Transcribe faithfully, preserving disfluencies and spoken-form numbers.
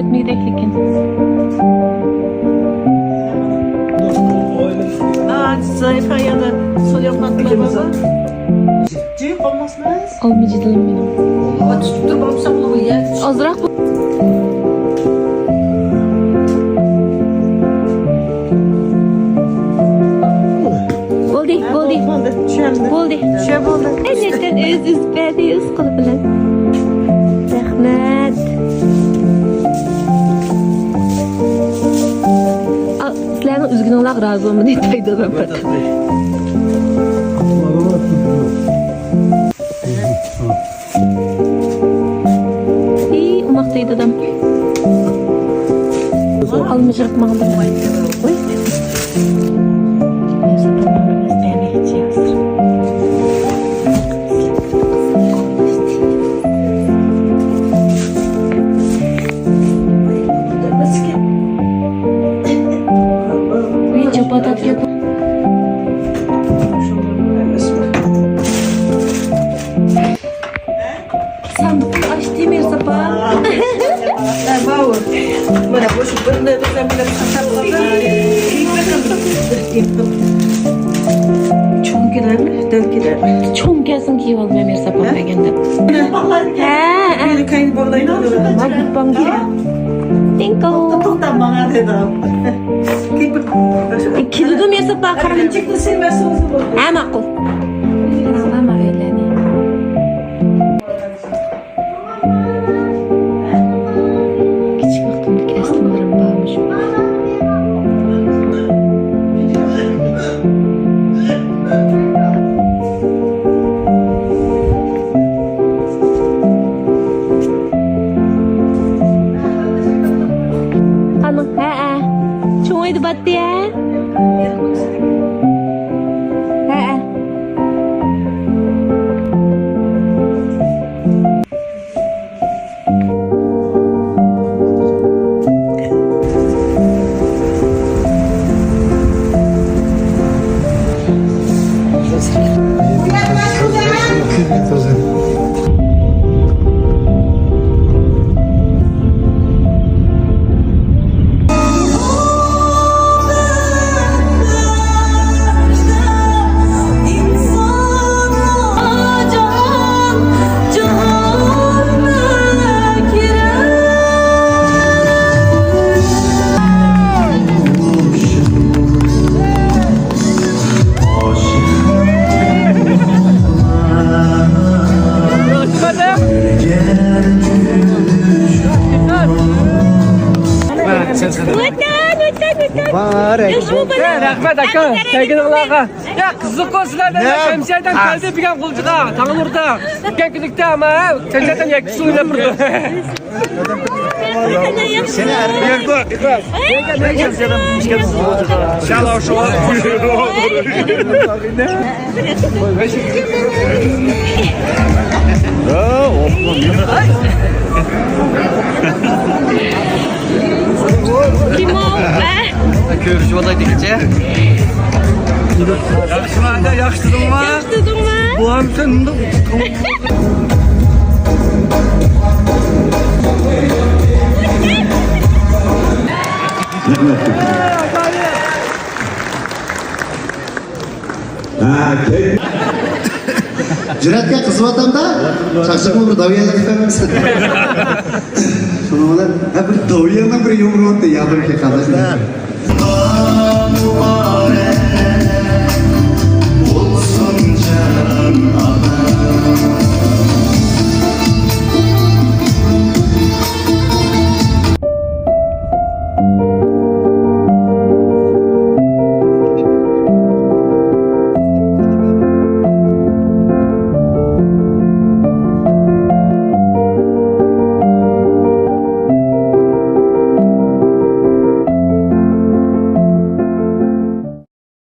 كەتمىگۈدەك لېكىن. ئا، زايىپا يەنە سولياپ قاتماي بابا. جىم قالماسمىز. ئالما جېدىلىم مېنىڭ. تۇتۇپ تۇرۇپ ئالساق بولىدۇ يا. ئازراق. بولدى، بولدى. بولدى، چۈشەندىم. بولدى. چۈشە بولدى. ئەنەتتىن ئۆز ئۈزۈپ بەردى، ئۆز قولى بىلەن. رەھمەت. ئا، سىلەرنىڭ ئۈزگىنىڭلارغا رازى بولمىدى، دەيدۇ. ئى، ئوماق دەيدۇ دادام. ئالما يىغىپ ماڭدىم. ئۇي. ئۇي، جاپا تارتىپ. ساندۇقنى ئاچتى مىرزاپا. ھە، باۋۇر. مانا مۇشۇ بىر نەرسە بىلەن ساتالغان. چوڭ كېلەرمۇ، دەل كېلەرمۇ؟ چوڭ كەلسۇن، كىيىۋالىمەن مىرزاپا ھە؟ دېگەندە. ھە، ھە. بىر كاين باغلايدۇ. ما گۇپپام كېلە. تىڭكو. توختا، ماڭا دېدى. كېلىدۇ مىرزاپا، قاراڭ. ھە، ماقۇل. قاراڭلار ما ئۆيلەرنى. كىچىك ۋاقتىمدىكى ئەسلىمىلىرىم بارمۇ شۇ؟ قانداق؟ ھەئە. چوڭايدى باتتى ھە؟ ھەئە. ۋەتەن، ۋەتەن، ۋەتەن. مۇبارەك. رەھمەت، ئاكا. كەلگىنىڭلارغا. يا، قىزىققۇ سىلەردە، يا، شەمشەردىن كەلدى بۈگۈن غۇلجىغا، تاڭلۇردا. بۈگۈن كۈنلۈكتە ئەمما، ھە، شەمشەردىن يەككە سۇ ئويناپ تۇرىدۇ. كىم ئۇ؟ كۆرۈشۈۋالايلى كېچە. ياخشىما، ياخشى تۇردۇڭما؟ ياخشى تۇردۇڭما؟ بوۋام، سەن مۇنداق ھە، كەل. جۈرئەتكە قىزىۋاتامدا، چاقچىقىمغا بىر داۋ يەرلەپ بەرمەمسىز؟ شۇنىڭ بىلەن، ھە، بىر داۋ يەرنىڭ بىر يۇمرۇۋاتتى، يا بىر قېرىنداشلار.